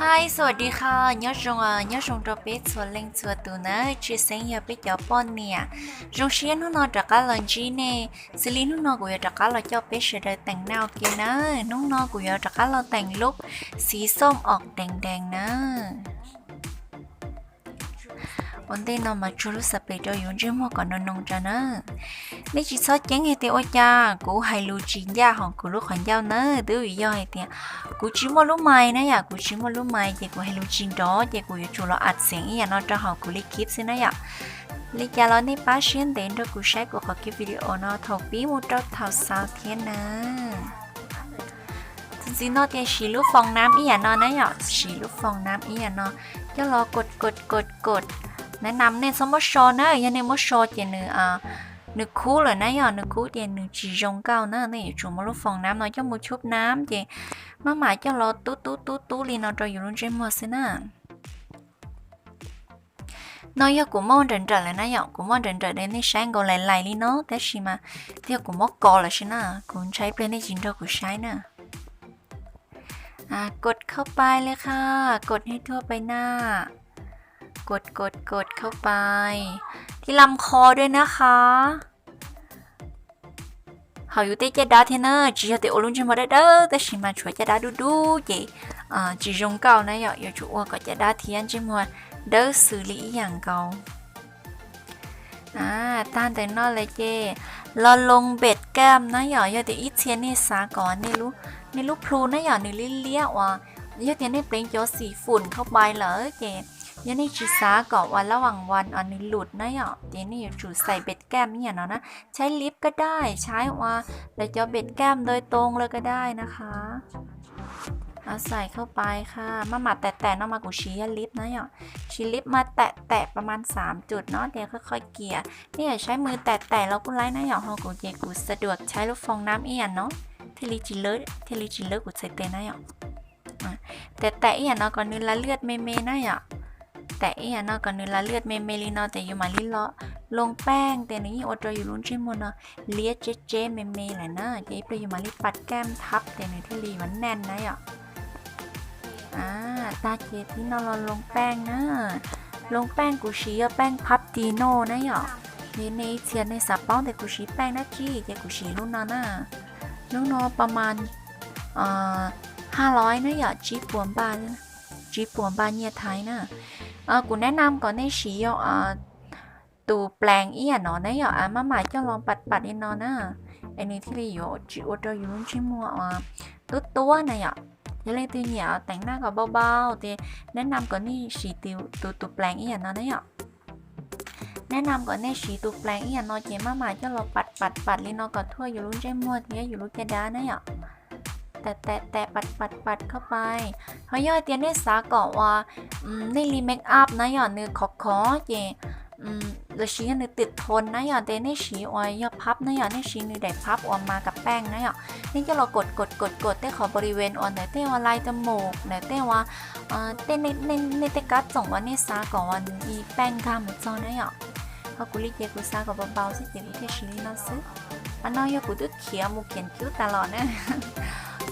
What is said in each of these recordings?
Hi, สวัสดีค่ะ, nyob zoo, nyob zoo rau peb txhua leej txhua tus na, tshwj xeeb yog peb cov poj niam. Zoo siab hnub no rov qab los ntsib nej, xws li hnub no kuv yuav rov qab los coj peb sawv daws teem naj ua ke na. Hnub no kuv yuav rov qab los teem lub xim xom os dees dees na. Ua ntej no mas tsuag lub xab pem rau yus ntsej muag kom noo noo tso na. Nej tsis txhob ceeb hais tias ua cas kuv hais lus tsis ncaj hauv kuv lub qhov ncauj na, twb vim yog hais tias kuv tsis muaj lub mais na yom, kuv tsis muaj lub mais ces kuv hais lus tsis nrov ces kuv yuav tsum los a xeem ib yam no rau hauv kuv li clip xwb na yom. Li cas los nej pab siab ntev nrog kuv saib kuv qhov clip video no thaum pib mus rau thaum xaus thiab na. Txuas ntxiv no tias siv lub foos nab ib yam no na yom, siv lub foos nab ib yam no coj los kod kod kod kod. Nab nam nej txhob muab so na, yog nej muab so ces nws, nws khub lawm na yom, nws khub ces nws tsis zoo nkauj na. Nej yuav tsum muab lub foos nab no coj mus chub nab ces maj mam coj los tub tub tub tub li no rau yus lub ntsej muag xwb na. No yog kuv muaj nrawm nrawm lawm na yom, kuv muaj nrawm nrawm li nej saib nkaus lais lais li no tab sis mas yog kuv muab kos lawm xwb na, kuv ntshai pliag nej tsis nrog kuv saib na. กดเข้าไปเลยค่ะ กดให้ทั่วใบหน้า กดกดกดเข้าไป ที่ลำคอด้วยนะคะ Hauv yus tej caj dab thiab na, tsis yog tias ua lub ntsej muag dawb dawb tab sis mas tshuav caj dab dub dub ces tsis zoo nkauj na yom, yuav tsum ua kom caj dab thiab ntsej muag dawb xws li ib yam nkaus. Tag ntawm no lawm ces los loo npem kam na yom, yog tias ib txhia nej xav kom nej lub plhu na yom nws liab liab uas yog tias nej pleev cov xim fum khau pai lawm ces yog nej tsis xav kom uas lab vam vas uas nws lus na yom ces nej yuav tsum xais npem kam ib yam no na, ใช้ลิปก็ได้ ใช้ uas lawv cov npem kam โดยตรงเลยก็ได้นะคะ xais khau pai kha, maj mam tam tam no mas kuv siv yog lip na yom, siv lip mas tam tam ประมาณ สามจุด no ces qhov qhov kiam nej yuav saib mus tam tam los kuj laib na yom, ho kuv ces kuv สะดวก ใช้ lub foos nab ib yam no, thiaj li tsis lawb kuv txhais tes na yom. Tam tam ib yam no kom nws la lwj me me na yom, tam ib yam no kom nws la lwj me me li no ces yus mam li los loo paaj ces nws yeej ua rau yus lub ntsej muag no liab tseb tseb me me lawm na, ces ib pliag yus mam li pat kam thab ces nws thiaj li yuav naj na yom. Tag ces tib no los loo paaj na, loo paaj kuv siv yog paaj phab ti no na yom, ces nej ib txhia nej xav paub tias kuv siv paaj dab tsi ces kuv siv lub no na, lub no ประมาณ ห้าร้อย na yom, tsib puas npaj, tsib puas npaj nyiaj Thaib na. Kuv nab nam kom nej siv yog tus plees ib yam no na yom, maj mam coj los pat pat li no na, es nws thiaj li yuav tsis ua rau yus lub ntsej muag tuab tuab na yom. Yog leej twg nyiam teem naj kom npau npau ces nab nam kom nej siv tus tus plees ib yam no na yom. Nab nam kom nej siv tus plees ib yam no ces maj mam coj los pat pat pat li no kom thuaj yus lub ntsej muag thiab yus lub caj dab na yom. Tam tam pat pat pat khau pai. Ho yog hais tias nej xav kom uas nej li make up na yom nws khov khov ces los sis yog nws twm thoo na yom ces nej siv uas yog phab na yom, nej siv nws daim phab uas mas kas paaj na yom, nej coj los kom kom kom kom tej qhov บริเวณ uas ntawm tej uas lai ta mus ntawm tej uas tej nej tej kab txoom uas nej xav kom uas nws i paaj nkag mus txog na yom. Ho kuv li ces kuv xav kom npau npau xwb ces kuv thiaj siv li no xwb. Qhov no yog kuv twb khiav mus khiav cub tas los na.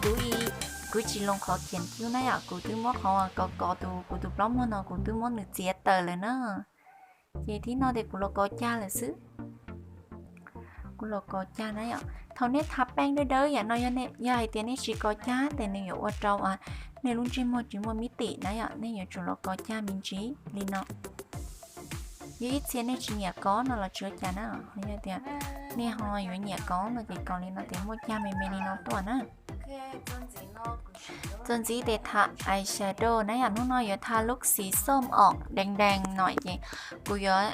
Kuv, kuv tsis loo qhov khiav cub na yom, kuv twb muab qhov kov kov tus kuv tus plaub muag no kuv twb muab nws txiav tawm lawm na. Ces tib no ces kuv los kov cag lawm xwb. Kuv los kov cag na yom. Thaum nej tha paaj dawb dawb yam no, yog hais tias nej tsis kov cag ces nws yuav ua rau nej lub ntsej muag tsis muaj mib tim na yom, nej yuav tsum los kov cag me ntsis li no. Yog ib txhia nej tsis nyiam kov no los tsis ua cas na, yog tias nej ho yuav nyiam kov no ces kov li no ces muaj cag me me li no tuaj na. Txuas ntxiv ces tha eyeshadow na yom, hnub no yuav tha lub xim xom os dees dees no ces kuv yuav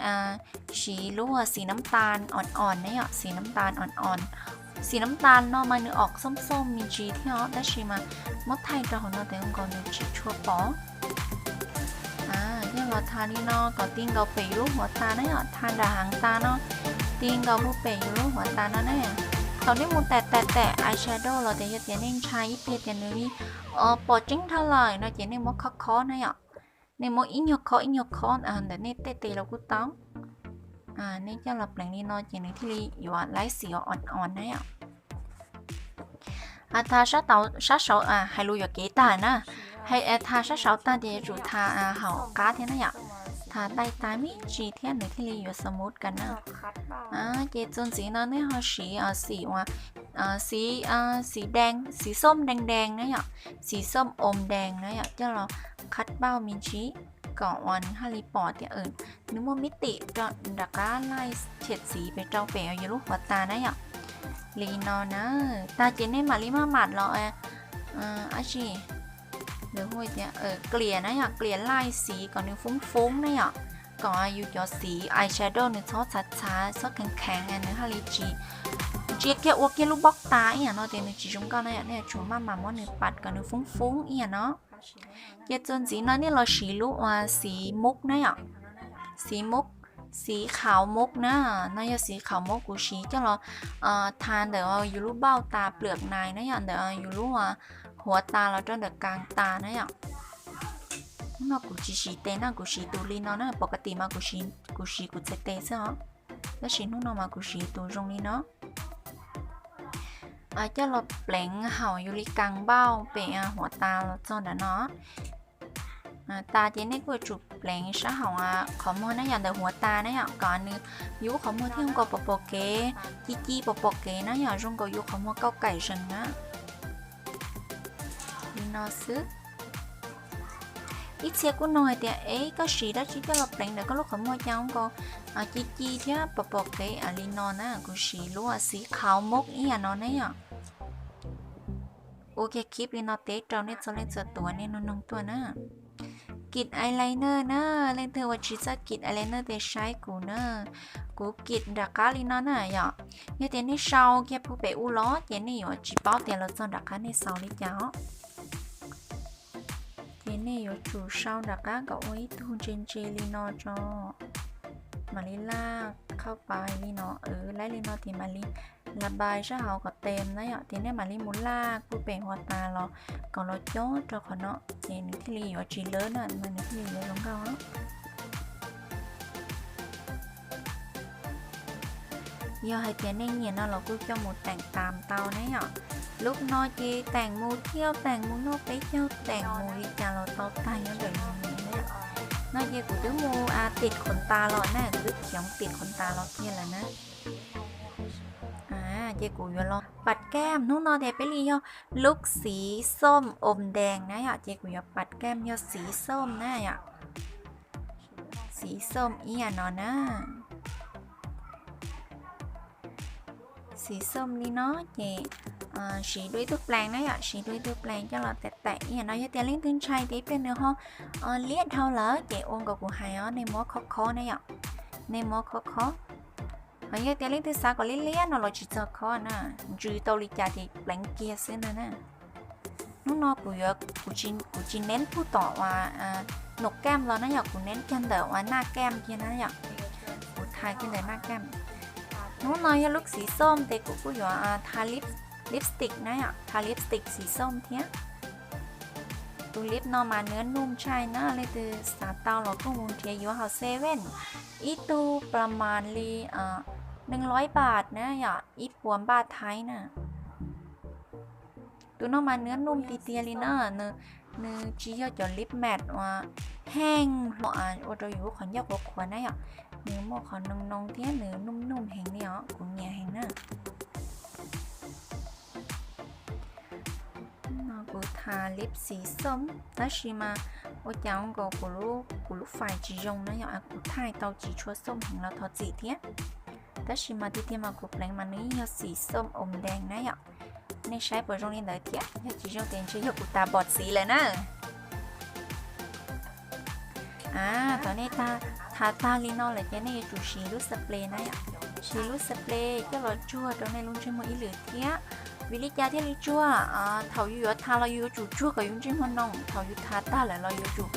siv lub xim nab tas os os na yom, xim nab tas os os. Xim nab tas no mas nws os xom xom me ntsis thiab os, tab sis mas muab thaij rau hauv no ces nkaus nws tsis tshua pom. Yog los tha li no kom ti nkaus pem yus lub huav tas na yom, tha nram hav tas no, ti nkaus puag pem yus lub huav tas no na. Thaum nej mus tam tam tam eyeshadow los ces yog tias nej ntshai ib pliag tias nws li pom tseeb dhau lawm no ces nej muab khob khob na yom. Nej muab ib nyuag khob ib nyuag khob ntawm nej tej tes los kuj tau. Nej coj los pleev li no ces nws thiaj li yuav laib xim os os na yom. Tha sab saud, hais lus yuam kev tag na, Tha sab saud tag ces yuav tsum tha hauv qab thiab na yom. Tha daim tag me ntsis thiab nws thiaj li yuav smooth ka na. Ces txuas ntxiv no nej ho siv xim uas, xim, xim dees, xim xom dees dees na yom, xim xom om dees na yom, coj los qhab pauj me ntsis kom uas nws haj li pom tias nws muaj mib tim rau nram qab laij thiab txiv pem rau pem yus lub huav tas na yom. Li no na, tag ces nej mam li maj mam los, ab tsi, nws hu tias, kliam na yom, kliam laij xim kom nws foob foob na yom, kom yus cov xim eyeshadow nws txhob txhav txhav txhob kheev kheev nws haj li tsis ntsia kiag ua kiag lub pob tas ib yam no ces nws tsis zoo nkauj na yom, nej yuav tsum maj mam muab nws pat kom nws foob foob ib yam no. Ces txuas ntxiv no nej los siv lub uas xim mub na yom, xim mub, xim qhauv mub na, no yog xim qhauv mub kuv siv coj los tha ntawm yus lub pauj tas pliam nais na yom, ntawm yus lub huav tas los rau ntawm kas tas na yom. Hnub no kuv tsis siv tes na, kuv siv tus li no na, pom kas tim mas kuv siv kuv txhais tes xwb os, tab sis hnub no mas kuv siv tus zoo li no. Coj los pleev hauv yus li kas pauj pem huav tas los txog ntawm no. Tas ces nej kuj yuav tsum pleev sab hauv qhov muag na yom, ntawm huav tas na yom, kom nws yus qhov muag thiaj zoo nkaus pom pom kev, ci ci pom pom kev na yom, zoo nkaus yus qhov muag kauj kaim zees na. Li no xwb. Ib txhia kuj nug hais tias, es koj siv dab tsi coj los pleev ntawm koj lub qhov muag cas zoo nkaus ci ci thiab pom pom kev li no na? Kuv siv lub xim qhauv mub ib yam no na yom. Ua kiag clip li no teb rau nej txhua leej txhua tus nej noog noog tuaj na. Kim eyeliner na, leej twg uas tsis txawj kim eyeliner ces saib kuv na, kuv kim nram qab li no na yom. Yog tias nej sau kiag puag pem ub los ces nej yuav tsis paub tias los txog nram qab nej xaus li cas os. Ces nej yuav tsum sau nram qab kom ua ib tug ntse ntse li no tso, mam li laj qhauj pais li no, laib li no ces mam li la pais sab hauv kom tes na yom, ces nej mam li mus laj puag pem huav tas los kom los cob rau qhov no, ces nws thiaj li yuav tsis lawv na, mas nws thiaj li yuav zoo nkauj. Yog hais tias nej nyiam no los kuj coj mus teem tas tau ne yom. Lub no ces teem mus thiab teem mus noj peb caug teem mus li cas los tau tag nyob ntawm yus ne. No ces kuv twb mus tim qhov tas los na, kuv twb khiav mus tim qhov tas los kiag lawm na. Ces kuv yuav los pam kab, hnub no tias peb li yog lub xim xom om dees na yom, ces kuv yuav pam kab yog xim xom na yom. Xim xom ib yam no na. Xim xom li no ces siv dua ib tug plees na yom, siv dua ib tug plees coj los teem teem ib yam no. Yog tias leej twg ntshai tias ib pliag nws ho liab dhau lawm ces ua nkaus kuv hais os, nej muab khob khob na yom, nej muab khob khob. Ho yog tias leej twg xav kom liab liab no los tsis txog khob na, ntsws tau li cas ces pleev kiag xwb ntag na. Hnub no kuv yuav, kuv tsis neb puag tom uas num kab los na yom, kuv neb kiag ntawm uas naj kab kiag na yom, kuv tha kiag ntawm naj kab. Hnub no yog lub xim xom ces kuv kuj yuav tha lipstick na yom, tha lipstick xim xom thiab. Tus lip no mas nws nuj ntshai na, leej twg xav tau los kuj mus nrhiav yuav hauv seven, ib tug plas mas li nees laib npaj na yom, ib puas npaj thaib na. Tus no mas nws nuj tiag tiag li na, nws tsis yog cov lip matte uas heev hlo ua rau yus lub qhov ncauj qhuav qhuav na yom, nws muaj qhov noo noo thiab nws nuj nuj heev li os, kuv nyiam heev na. No kuv tha lip xim xom, tab sis mas ua cas nkaus kuv lub fais tsis zoo na yom, kuv thaij tau tsis tshua xom heev los thov txim thiab. Tab sis mas tiag tiag mas kuv pleev mas nws yeej yog xim xom om dees na yom. Nej saib puas zoo li ntawd thiab, yog tsis zoo ces ntshe yog kuv tas bom xim lawm na. Thaum nej tha tag li no lawm ces nej yuav tsum siv lub xab ples na yom, siv lub xab ples coj los tsuag rau nej lub ntsej muag ib lwm thiab. Vim li cas thiaj li tsuag? Thaum yus yuav tha los yus yuav tsum tsuag kom yus ntsej muag noo, thaum yus tha tag lawm los yuav tsum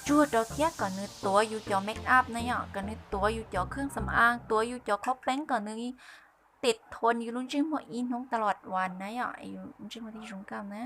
tsuag rau thiab kom nws tuav yus cov make up na yom, kom nws tuav yus cov khab xam aa, tuav yus cov khaub peeb kom nws tes thuav yus lub ntsej muag ib hnub tas los uas na yom, yus ntsej muag thiaj zoo nkauj na.